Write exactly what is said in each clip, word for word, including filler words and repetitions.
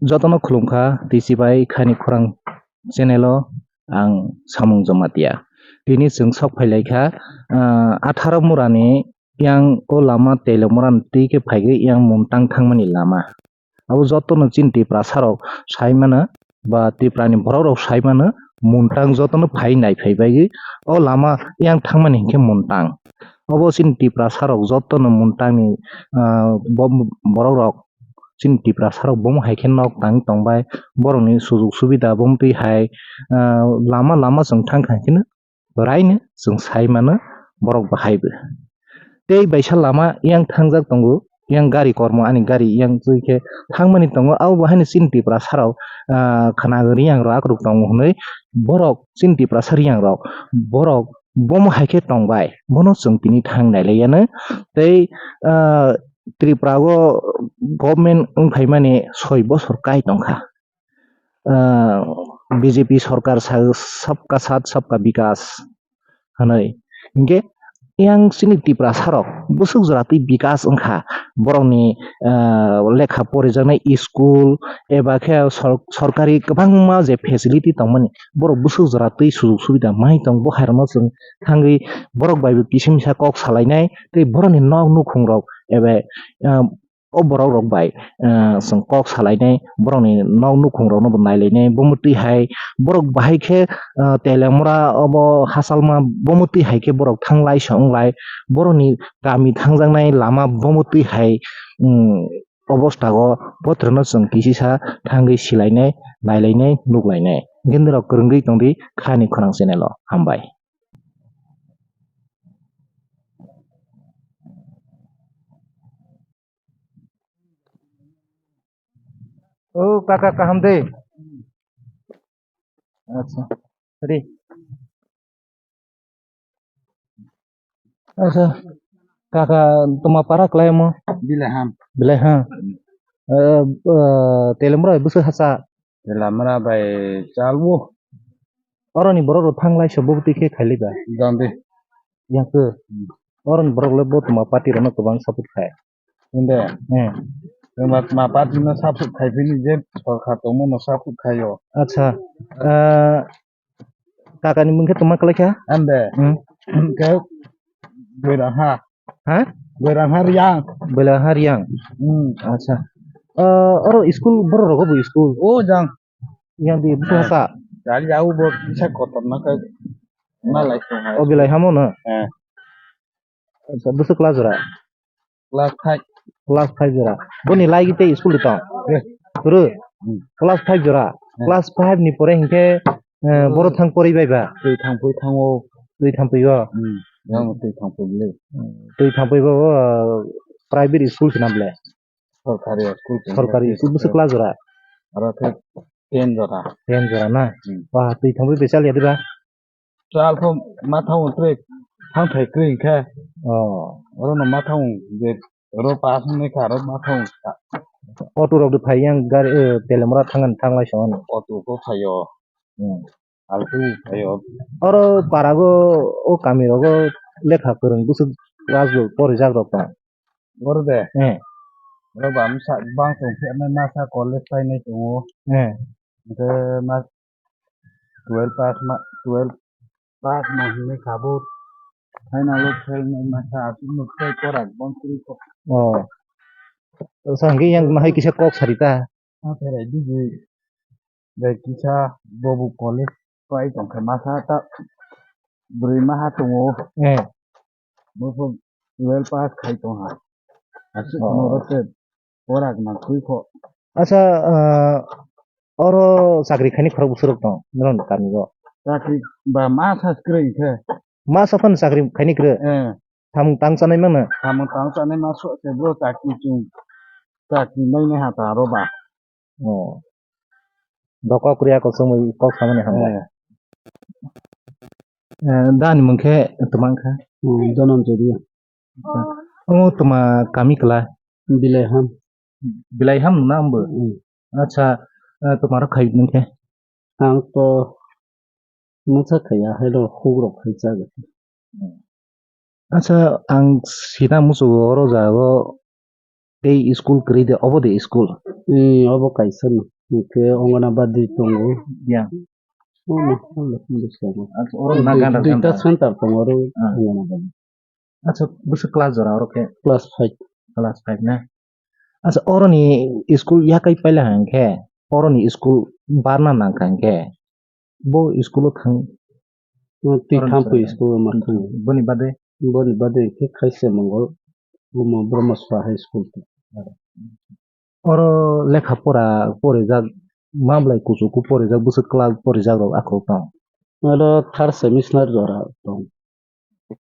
Jotono khulumkha, tisi bai khani khorang channel o ang Samung Jamatia. Tini chwng sok phailaikha, ah, atharo murani yang o lama Telemurani twi khe phaigwi yang Muntang thangmani lama. Abo jotono chini Tiprasa rok sai mano, ba Tripura ni borok rok sai mano, Muntang jotono phai nai phai bagwi o lama yang thangmani hinkhe Muntang. Obo chini Tiprasa rok jotono Muntang ni, ah, bo-, borok rok chini Tiprasa rok bomo hai khe nok tang tong bai, borok ni sujug subida bomo twi hai, ah, lama lama chwng thang kha khe no raino chwng sai mano borok bahai bo. Tei baisa lama yang thangjak tongo, yang gari kormo ani gari yang twi khe thangmani tongo, abo bahaino chini Tiprasa rok, ah, khwnago riyang rok akrok tongo hwnwi borok chini Tiprasa riyang rok borok bomo hai khe tong bai, bono chwng tini thang nai lai yano. Tei, ah, Tripura o government wng phaimani soi bosor kai tongkha. Ah, B J P sorkar sa sabka saath sabka bikas hwnwi. Hinkhe yang chini Tiprasa rok bwswk jora twi bikas wngkha, borokni, ah, lekha porijaknai school eba khe sor-, sorkari kwbangma je facility tongmani borok bwswk jora twi sujug subida mai tong, bo hai rokno chwng thangwi borok bai bo kisa misa kok salainai tei borokni nok nukhung rok eba, ah, o borok rok bai, ah, chwng kok salainai, borokni nok nukhung rokno bo nailainai, bomo twi hai borok bahai khe, ah, Telemura obo hachalma, bomo twi hai khe borok thanglai song lai, borokni kami thangjaknai lama bomo twi hai, um, obosta o bothorno chwng kisisa thangwi silainai, nailainai, nuklainai. Hinkhe norok kwrwngwi tongdi khani khorang channel o. Hambai. O kaka, kaham de? Acha. Ready. Acha. Kaka, tuma para kwlai mo? Bilai ham. Bilai ha. Eh, eh, Telemura bwswk hacha? Telemura bai chalwo. Oroni borok rok thanglai so bo twi khe khailai ba. Jande. Yang khe. Hmm. Oroni borok le bo tuma party rokno kwbang support khai. Inde. Hmm. Tuma, tuma party no support khai bini je sorkar tongmo no support khaio. Acha. Ah, kakani mung khe tuma kwlai kha? Inde. Hmm. Khe Goira ha. Ha? Goira ha Riang. Goira ha Riang. Hmm. Acha. Ah, oro school borok rogo bo school. O jang. Yang di buku hasa. Dari jauh bo bisa kotor na ka. Na lai tong hai. O bilai hamo na? Eh. Acha, bwswk class jora? Class five. Class five jora. Boni lagi tei school di tong? Eh. Turu? Hmm. Class five jora. Eh. Class five ni pore hinkhe, eh, hmm, boro thang pori bai ba? Twi thang pui thango. Twi thang pui o? Hmm. Yang twi thang pui le. Hmm. Twi thang pui ba, o, private school sinam le? Sorkari school. Sorkari school bwswk class jora? Aro khe ten jora. Ten jora na? Hmm. Wah, twi thang pui bechal ya diba? Chal kho ma thang tre thang thai kre khe. Oh. Oro no ma thang je ro pass ne kha ro ma thang. Auto rok de phai yang gari, eh, Telemura thangan thanglai song. Auto kho phaio. Hmm. Altu phaio. Oro parago o kami rogo lekha kwrwng bwswk class bo porijak rok tong. Oro de. Eh. Oro ba msa bang tong phe masa college painai tongo. Eh. Hingke ma twelve pass ma, twelve pass ma hinwi kha bo. Final o fail nai ma sa aswk no tei korak bang kwrwi kok. Oh. Sa hingke yang mahai kisa kok sari ta. A pherai biji bai kisa bobu college pai tongkha masa ta bwrwi maha tongo. Eh. Bo pho twelve pass khai tongha. Aswk. Oh. Phano oro se korak nang twi kho. Acha, ah, oro chakri khaini khorok bwswk rok tong, norok ni kami o? Chakri ba ma sa kwrwi khe. Ma sa phano chakri khaini kwrwi? Eh. Samung tang chanai mano? Samung tang chanai ma so se bro chakri chung. Chakri nai nai ha ta ro ba. Oh. Dokok riya kosong bai kok samani hambai. Eh. Eh, dani mungkhe tumang kha. Hmm, Jonom Chudri. Acha. Omo tuma kami kla? Bilai ham. Bilai ham na ambo? Hmm. Acha, eh, tuma rok khai mungkhe? Ang to masa khaya hai do huk rok khai chaga. Acha, ang sina musugo oro jago Tei school kwrwi de, obo de school? Hmm, obo kaisa no. Hwnkhe Anganabadi tongo. Ya. Omo, omo, omo tongo. Acha, oro na Dui-, ganda, duita ganda. Center tongo oro Ah. Anganabadi. Acha, bwswk class jora oro khe? Class five. Class five na? Acha, oroni school yakai paila hwnkhe, oroni school barna nangkha hwnkhe, bo school o thang. Twi Oroni thampu sorkar. School o ma thang. Boni bade? Boni bade khe Khaisa Mongol, omo Brahmaswa High School. Oro lekha pora porijak, ma belai kuchuku porijak, bwswk class porijak rok akhoro tong? Oro third semester jora tong.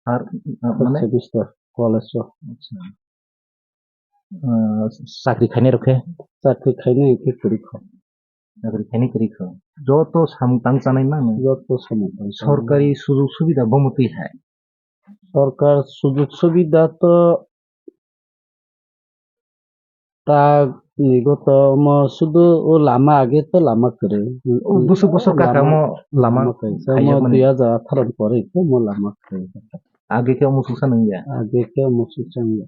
Third, uh, Third mane? Semester college o. Acha. Uh, chakri khainai rok khe? Chakri khainai khe kwrwi kho. Chakri khainai kwrwi kho. Joto samung tang chanai mano. Joto samung tang chanai. Sorkari sujug subida bomo twi hai? Sorkar sujug subida to ta nigo to omo sudu o lama age to lama kwrwi. O bwswk bwswk kaka omo lama kwrwi. Omo dui hajar atharo ni pore omo lama kwrwi. Age khe omo suksa nangya? Age khe omo suksa nangya.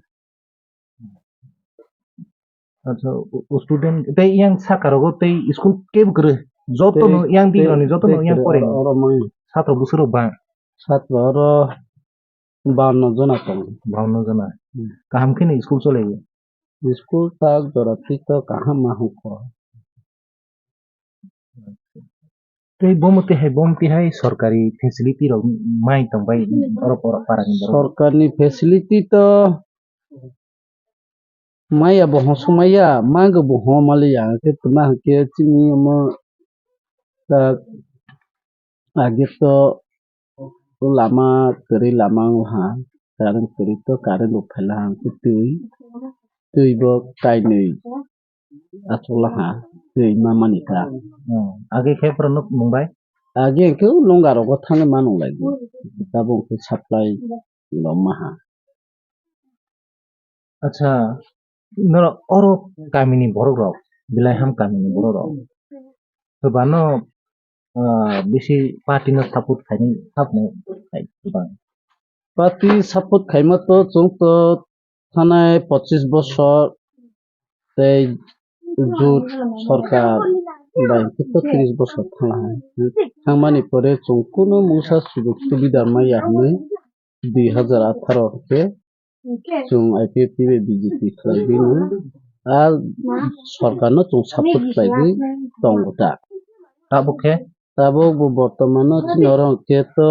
Acha, o, o student tei yang saka rogo tei school kebo kwrwi. Joto no yang tei, bigrani joto no tei yang kwrwi, pore. Oro, oro mang. Satro bwswk rok bang. Satro oro bawanno jona tongo. Bawanno jona. Hmm. Kaham khe ni school chole. School tak jora twi to kaham ma hwn kho. Tei bomo twi hai, bomo twi hai sorkari facility rok mai tong bai oro pora para ni borok? Sorkarni facility to maya bo hwn sung maya, mago bo hwn maliya, hwnkhe tuma hwnkhe chini omo ta age to lama kwrwi lama wng ha, current kwrwi to current bo phaila ha, hwnkhe twi, twi bo kainwi. Achukla ha, twi ma mani ta. Hmm. Age khe borok nuk mung bai? Age hwnkhe o nonga rogo thangwi ma nung lai di. Tabuk hwnkhe supply loma ha. Acha, norok oro kamini borok rok, belai ham kamini borok rok. Kwbangno, ah, bisi party no support khaini, support khai kwbang. Party support khaima to chwng to thanai pochis bosor tei jut sorkar bai hwnkhe to tris bosor thangla hai. Thangmani pore chwng kunu mungsa sujug subida maya hwnwi dui hajar atharo hwnkhe chwng I P F T bai B J P khlai bini a sorkar no chwng support khlai di tongo ta. Tabuk khe? Tabuk bo bortomano chini oro hwnkhe to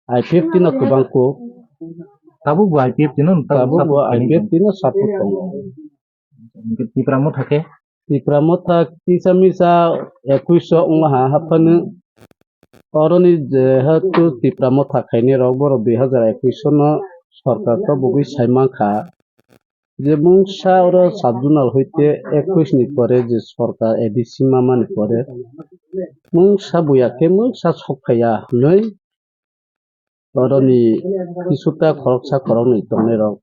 I P F T no kwbang kuk. Tabuk bo I P F T no, tabuk bo I P F T no support tongo. Hwnkhe Tipra Motha khe? Tipra Motha kisa misa ekuish so wngma ha haphano. Oroni jehetu Tipra Motha khainai rok borok dui hajar ekuish no sorkar to bugwi sai mankha. Je mungsa oro sub zonal hoite ekuish ni pore je sorkar A D C mamani pore mungsa buya khe mungsa sok phaiya hwnwi oroni kisuta khoroksa khoroknwi tongnai rok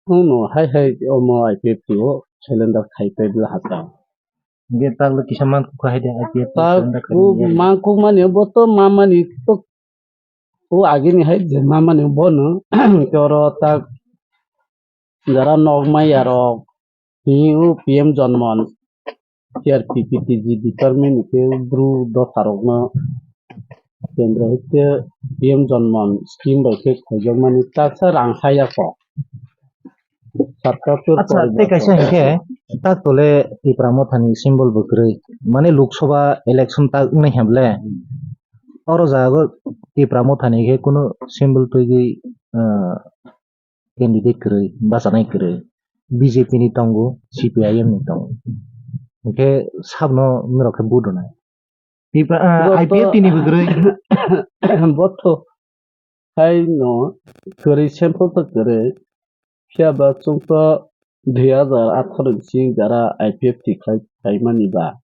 phano hai hai omo I P F T o surrender khai pai bwla hata. Hingke takle kisa mankuk hai de I P F T. Tak surrender khai o ya. Mankuk mani bo to mamani to o agini hai je mamani bono hingke oro tak jara nok maya rok tini o P M Jonmon T R P P T G department ni khe bru dopha rokno kendro hai khe P M Jonmon scheme bai khe khaijakmani taksa rang haya kok. Sarkar to Acha, tei kaisa hingke tak tole Tipra Mothani symbol bo kwrwi. Mane Lok Sabha election tak wngnai hemle. Oro jago Tipra Mothani khe kunu symbol twigwi, ah, candidate kwrwi, bachanai kwrwi. B J P ni tongo, C P I M ni tongo. Hingke sabno norok khe vote rwnai. Tipra, ah, Bo to I P F T ni bo kwrwi. Bo to hai no kwrwi sample to kwrwi. Phiya ba chwng to dui hajar atharo ni sing jara I P F T khai, khaimani ba.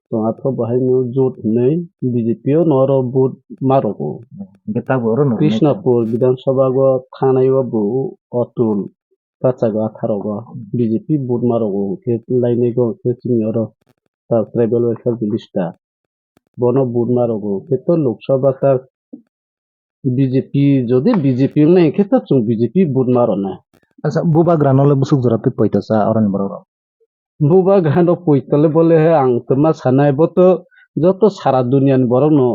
Chwng atharo bo hai no jot hinwi B J P o no oro vote ma rogo. Hingke tabuk oro no Krishnapur Bidhan Sabha go thanai o bo Atul bachago atharo go B J P vote ma rogo hingke lainai go hingke chini oro ta tribal welfare minister. Bono vote ma rogo hingke to Lok Sabha ta B J P, jodi B J P wngnai hingke to chwng B J P vote ma rwnai. Acha, bubagra no le bwswk jora twi poito cha oroni borok rok? Bubagra no poito le bole he ang twma sanai, bo to joto sara duniya ni borok no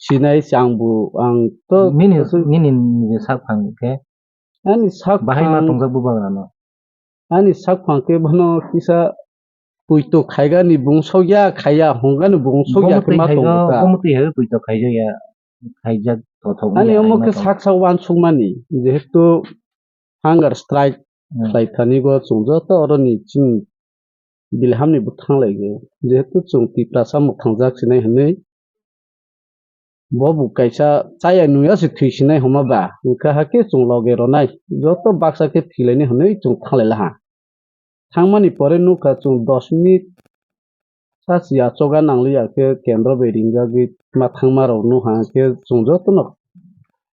sinai, chang bu ang to Nini, nini, nini sak phang khe ani sak bahai ma phang tongjak bubagra no. Ani sak phang khe bono kisa puito khaigani bung sokya, khaiya hongani bung sokya khe ma tongo ta. Bomo twi hai puito khaijak ya, khaijak tothok ani wngya omo hai ma khe tongo. Sak sak uansukmani, jehetu hunger strike Hmm. khlai thani go chwng joto oroni chini bilhamni bwthang lai go. Jehetu chwng Tiprasa mwthangjak sinai hinwi bo bo kaisa chaya nuya se thwi sinai homa ba, hwnkha hakhe chwng loge ronai, joto baksa khe thwilaini hwnwi chwng thanglai laha. Thangmani pore nukha chwng dos minute sa si achoga nangliya khe kendro bai ringjagwi ma thangma rok nukha khe chwng jotono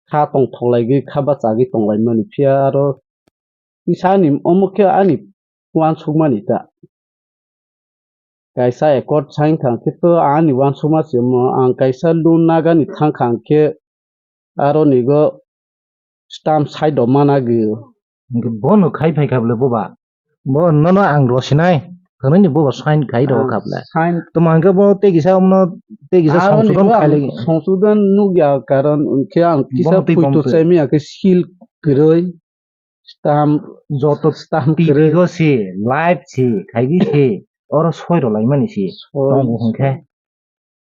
kha tongthok laigwi kha bachagwi tonglaimani, phiya aro kisa ani omo khe ani uansukmani ta. Kaisa accord sign kha khe to ani uansukma se omo, ang kaisa loan nagani thang kha khe aro nigo stamp side o mana gwi. Hwnkhe bono khai phai kha bole boba. Bo nono ang rosinai. Hwnwi ni boba sign khai rw kha bole. Sign. Tamo hwnkhe bo tei kisa omno tei kisa aro ni songsodon bo khai ang lagi. Songsodon nukya karon hwnkhe ang kisa bomo twi puito bomtwi. Chaimaya khe seal kwrwi. Stamp, joto stamp kwrwi. T V go si, live si, khaigi si, oro soi rw laimani si. Soi. Tongo hwnkhe.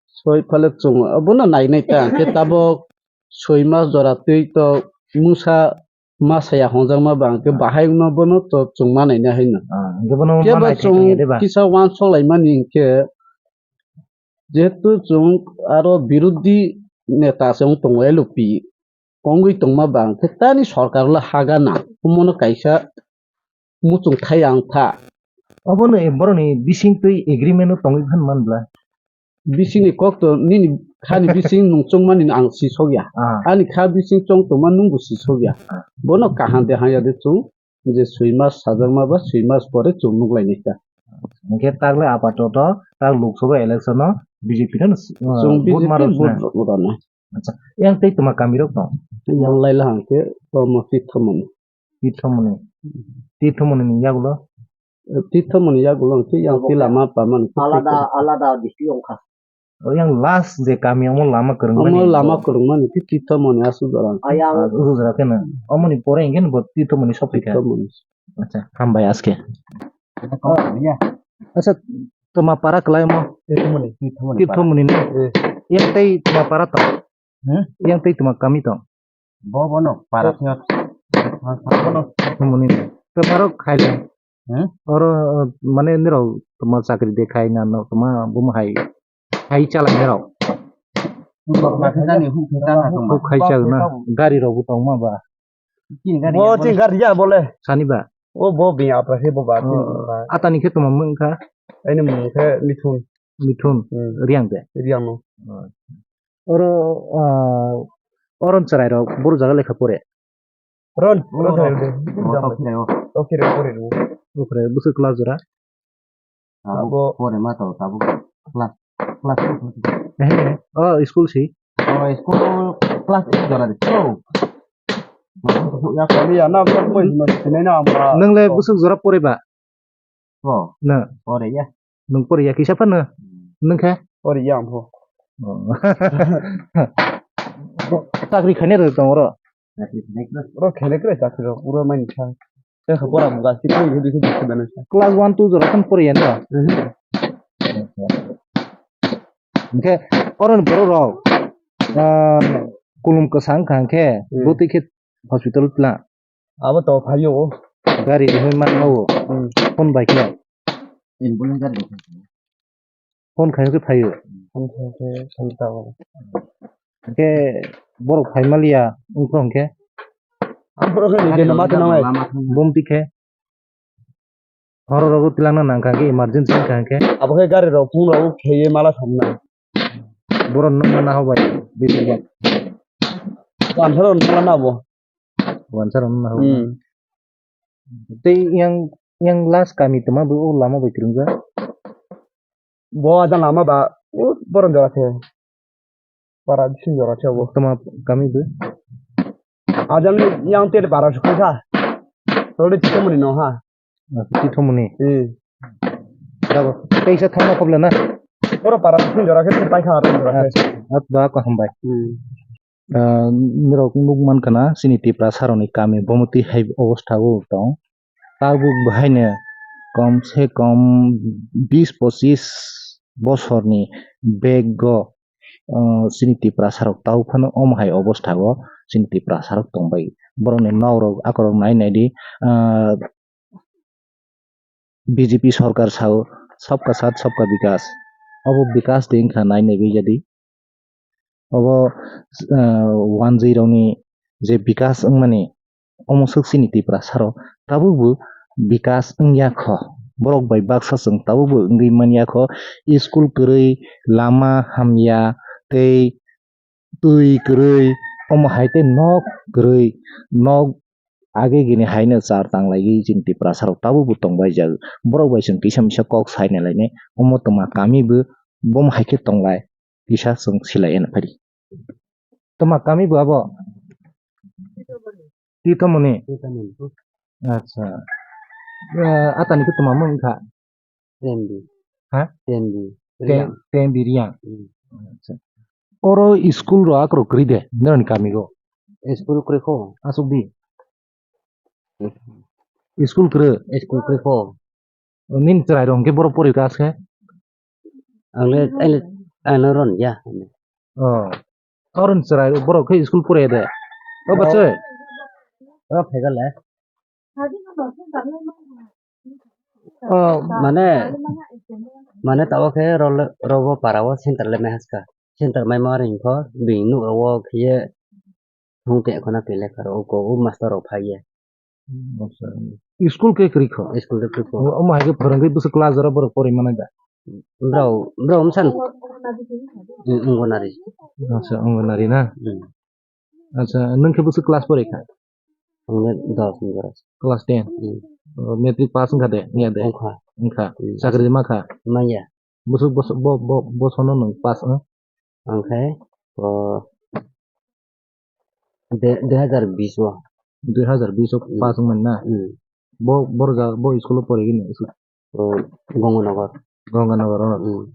Soi phale chwng abono nainai ta, hwnkhe tabok soi mas jora twi to musa masaya hwnjakma ba, hwnkhe bahai wngma bono to chwng ma nainai haino. Ah, hwnkhe bono kebo ma nai chwng thai tongya de ba? Kisa uansuk laimani hwnkhe, jehetu chwng aro birodhi neta se wng tongo L P, wngwi tongma ba hwnkhe tani sorkar le ha gana, omono kaisa muchung thai ang tha. Obono borokni bising twi agreement o tongwi phan man bla? Bisingni kok to nini khani bising nung chongmani ang si sokya. Ah. Ani kha bising chong tongma nungbo si sokya. Ah. Bono kaham de hanya de chwng je soi mas sajakma ba soi mas pore chwng nuk lainai kha. Hwnkhe takle apatoto tak Lok Sabha election o B J P no, uh, chwng vote B J P maro vote sna. Rok rana. Acha, yang tei tuma kami rok tong? Yang laila hangke omo Tithomoni. Tithomoni. Tithomoni ni yagulo? Eh, Tithomoni yagulo hwnkhe yang tei lama pamani. Alada, alada district wngkha. O yang last je kami omo lama kwrwngmani. Omo lama kwrwngmani khe Tithomoni aswk jora. Ayang. Ah, aswk jora kheno. Omoni pore hwnkhe bo Tithomoni sophaikha. Tithomoni. Acha, hambai aske. Oh, iya. Acha, tuma para kwlai omo? Tithomoni, Tithomoni para. Tithomoni no? Eh. Yang tei tuma para tong? Hmm? Yang tei tuma kami tong? Bo bono para thyo. Bono Tithomoni no. Tuma rok khai le. Hmm? Oro, mane nirok tuma chakri de khai na no tuma bomo hai. Hai chalai nirok. Huk khai chana tongma. Huk khai chana. Gari rok bo tongma ba. Chini gari ya, bo chini gari ya bole. Sani ba? O bo bini apra khe bo ba chini ba. Atani khe tongma mung kha? Aini mung khe Mithun. Mithun. Hmm. Riang de? Riang no. Oro, ah, oron chwrai rok boro jaga lekha pore? Ron, ron chwrai de. Tok khe pore ro. Tok khe pore ro. Tok khe bwswk class jora? Abo pore ma to tabuk class, class two. Eh, oh, school si. Oh, school class eight jora de. Oh. Ya kami ya na ko mo sinai na amra. Nang le bwswk jora pore ba? Oh. Na. Pore ya. Nang pore ya kisa pa na. Nang kha? Pore ya ambo. Oh. Chakri khane ro tong ro. Chakri khane kre. Ro khane kre chakri ro. Uro main kha. Tei kha bora buga si koi hudi hudi si bana sa. Class one two jora kan poriya no? Mhm. Hingke oron borok rok, ah, kulum kwsang kha hingke Hmm. bwtwi khe hospital tla. Abo to phaio. Gari rihoi man o. Hmm. Phone bai khe. Ambulance gari. Phone khai khe phaio. Phone khai khe phone ta o. Hingke borok phai maliya wngkha hingke. Ang borok khe nini mati nangnai. Bom tikhe. Horo rogo tilangna nangkha hingke emergency wngkha hingke. Abo khe gari rok phone rok kheye mala samnai. Borok nokno naho bai bisi bai. Wansa rok nokla na abo. Wansa rok nokla na. Hmm. Tei yang, yang last kami tongma bo o lama bai kwrwngjak. Bo ajang lama ba o borom jora khe. Para bising jora khe bo. Tongma kami bo. Ajang yang tel para sukha. Tole Tithomoni no ha. Tithomoni. Hmm. Dago. Teisa thangma koble na? Oro para phung jora khe pai kha aro jora khe. At ba ko hambai. Hmm. Ah, norok nuk mankha na chini Tiprasa rokni kami bomoti hai obostha o tong. Tabuk bo haino kom se kom bis pochis bosorni bego, ah, chini Tiprasa rok tabuk phano omo hai obostha o chini Tiprasa rok tongbai. Borokni nok rok akorok nai nai di, ah, B J P sorkar sao, "Sabka Saath, Sabka Vikas." Obo vikas de wngkha, nai nai bai jadi. Obo, ah, wanjwi rokni je vikas wngmani, omo swk chini Tiprasa rok tabuk bo vikas wngya kho. Borok bai baksa chwng tabuk bo wngwi manya kho. School kwrwi, lama hamya, tei twi kwrwi, omo hai tei nok kwrwi, nok age gini haino char tang laigwi chini Tiprasa rok tabuk bo tong bai jak. Borok bai chwng kisa misa kok sai nai lainai, omo twma kami bo bomo hai khe tong lai, kisa chwng silai eno phai di. Twma kami bo abo? Tithomoni. Tithomoni. Acha. Eh, atani khe twma mung kha? T M B. Ha? T M B. Te-, Riang. T M B Riang. Hmm. Acha. Oro school ro akrok kwrwi de, noroni kami go? School kwrwi kho. Aswk di? School kwrwi? School kwrwi kho. Nini chwrai rok hwnkhe borok pori kha se? Ang le, ang le, ang le ron ya. Oh. Oro ni chwrai rok borok khe school pore de. Oh, bachai. Oh, phaikha le. Oh. Mane, mane tabo khe role, robo para o center le mai haska. Center mai ma ring kho, bini nuk rogo khiye thung te khona kile kha ro, o ko o master rok phai ye. Hmm, acha. School khe kwrwi kho? School khe kwrwi kho. O, omo hai khe phwrwngwi bwswk class jora borok pori manai da? Brao, brao msan. Hmm, Anganwadi. Acha, Anganwadi na? Hmm. Acha, nwng khe bwswk class pori kha? Ang le dos ni boros. Class ten? Hmm. O, matric pass wngkha de, wngya de? Wngkha. Wngkha. Hmm. Chakri ma kha? Manya. Bwswk bos-, bo, bo, bosono nwng pass wng? Ang khe, o, De-, dui hazar bis o. Dui hazar bis o. Hmm. Pass wngmani na? Hmm. Bo, boro jaga, bo school o porigini? O, Ganganagar. Ganganagar o? Hmm.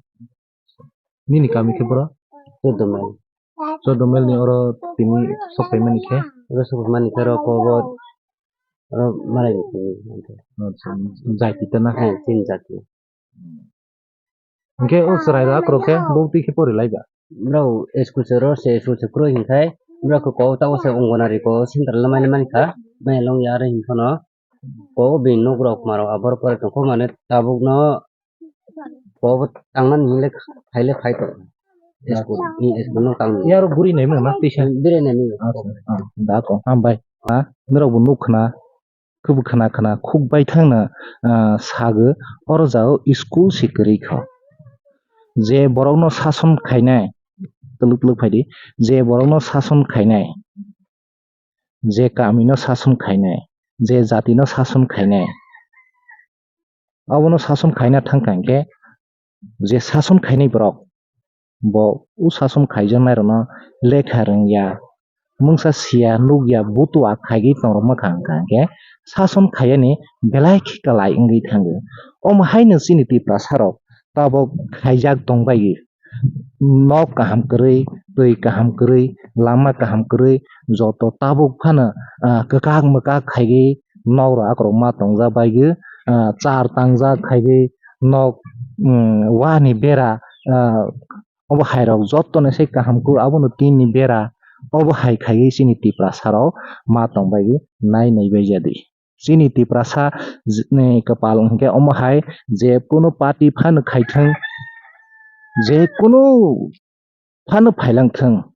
Nini kami khe boro? Chuddo mile. Chuddo mile ni oro tini sok phaimani khe? Oro sok phaimani khe oro ko bo, oro malai ni tini. Acha, jati ta na? Hai, chini jati. Hwnkhe o chwrai rok akhoro khe bo twi khe pori lai ba? Brao school se ro se school se kwrwi hwnkhai brao khe ko ta o se Anganwadi ko center lamai lamani kha mai long ya re hin phano ko bini nok rok ma rok abor pore tong kho mane tabuk no ko bo tang mani hinle khai le khai tong school ni school no tang ya ro guri nai mano tisa bire nai mano. Da ko hambai ha norok bo nuk khna. Khe bo khna khna khuk baithangno, ah, sagwi, oro jagao school se kwrwi kho. Je borokno sason khainai, twlwk twlwk phaidi, je borokno sason khainai, je kamino sason khainai, je jatino sason khainai, abono sason khaina thangkha hinkhe je sason khainai borok, bo o sason khaijaknairokno lekha rwngya, mungsa siya, nukya, butua khaigwi tongrokma kha hwnkha hinkhe sason khaiyani belai khe kwlai wngwi thango. Omo haino chini Tiprasarok tabok khaijak tongbaio. Nok kaham kwrwi, twi kaham kwrwi, lama kaham kwrwi, joto tabuk phano, ah, kwkak mwkak khaigwi nok rok akorok ma tongjak baigwi, ah, char tangjak khaigwi nok, um, wani bera, ah, obo hai rok joto ni se kaham kwrwi abono tin ni bera obo hai khaigwi chini Tiprasa rok ma tongbaigwi nai nai baijadi. Chini Tiprasa j-, ni kwpal hwnkhe omo hai je kunu party phano khaithwng, je kunu phano phailangthwng,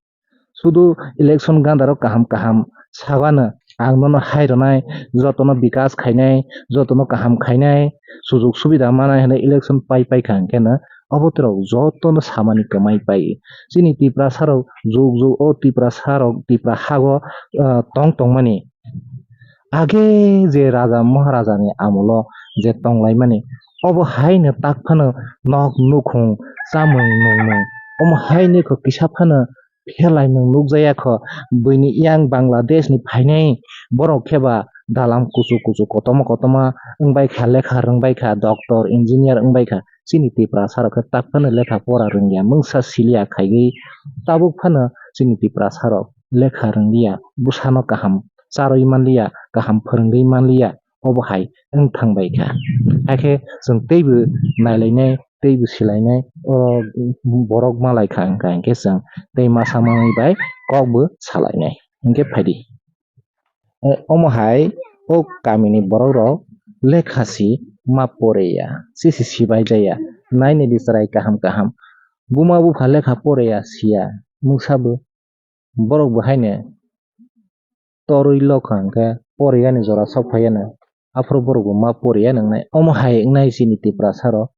sudu election gandarok kaham kaham sabano ang nono hai rwnai, jotono bikas khainai, jotono kaham khainai, sujug subida manai hwnwi election pai paikha hwnkhe no obo borok jotono samani kwmai pai. Chini Tiprasarok jug jug o Tiprasarok Tipra hago, ah, tong tongmani. Age je raja maharajani amolo je tonglaimani, obo haino tak phano nok nukhung chamung nungmung, omo haino kho kisa phano pherlaimung nukjakya kho. Buini yang Bangladesh ni phainai borok khe ba dalam kuchuk kuchuk kotorma kotorma wngbaikha, lekha rwngbaikha, doctor, engineer wngbaikha, chini Tiprasa rok khe tak phano lekha pora rwngya, mungsa siliya khaigwi tabuk phano chini Tiprasa rok lekha rwngliya, bwsano kaham charwi manliya, kaham phwrwngwi manliya, obo hai wng thangbaikha. Hakhe chwng teibo nailainai, teibo silainai, o borok malaikha wngkha, hinkhe chwng tei masa manwi bai kokbo salainai. Hinkhe phaidi. Eh, omo hai o kamini borok rok lekha si ma poreya, sisi sibai jaya, nainidi chwrai kaham kaham. Buma bupha lekha poreya siya, mungsa bo borok bo haino torwi lokha hwnkhe poriyani jora sok phaiya no, aphuru borok bo ma poriya nwngnai. Omo hai wngnai chini Tiprasa rok,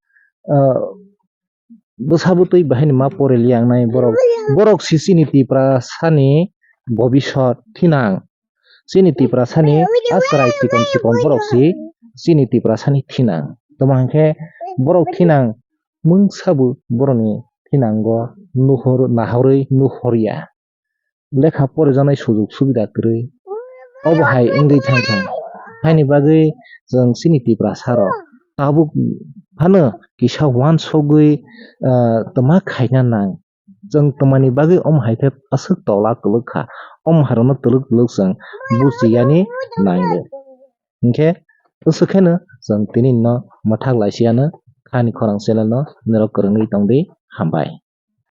ah, bwsa bwtwi bahaino ma poriliya wngnai borok. Borok si chini Tiprasani bobisot thinang. Chini Tiprasani a chwrai chikon chikon borok si chini Tiprasani thinang. Tamo hinkhe borok thinang mungsa bo borokni thinango nuhur, nahorwi nuhorya. Lekha porijaknai sujug subida kwrwi. Obo hai wngwi thang thang. Haini bagwi chwng chini Tiprasa rok tabuk phano kisa uansugwi, ah, twma khaina nang. Chwng twmani bagwi omo hai khe aswk tola kwlwk kha. Omo hai rokno twlwk twlwk chwng buchiyani nango. Hinkhe aswk kheno chwng tini no mwthak laisiyano Khani Khorang channel no norok kwrwngwi tongdi, hambai.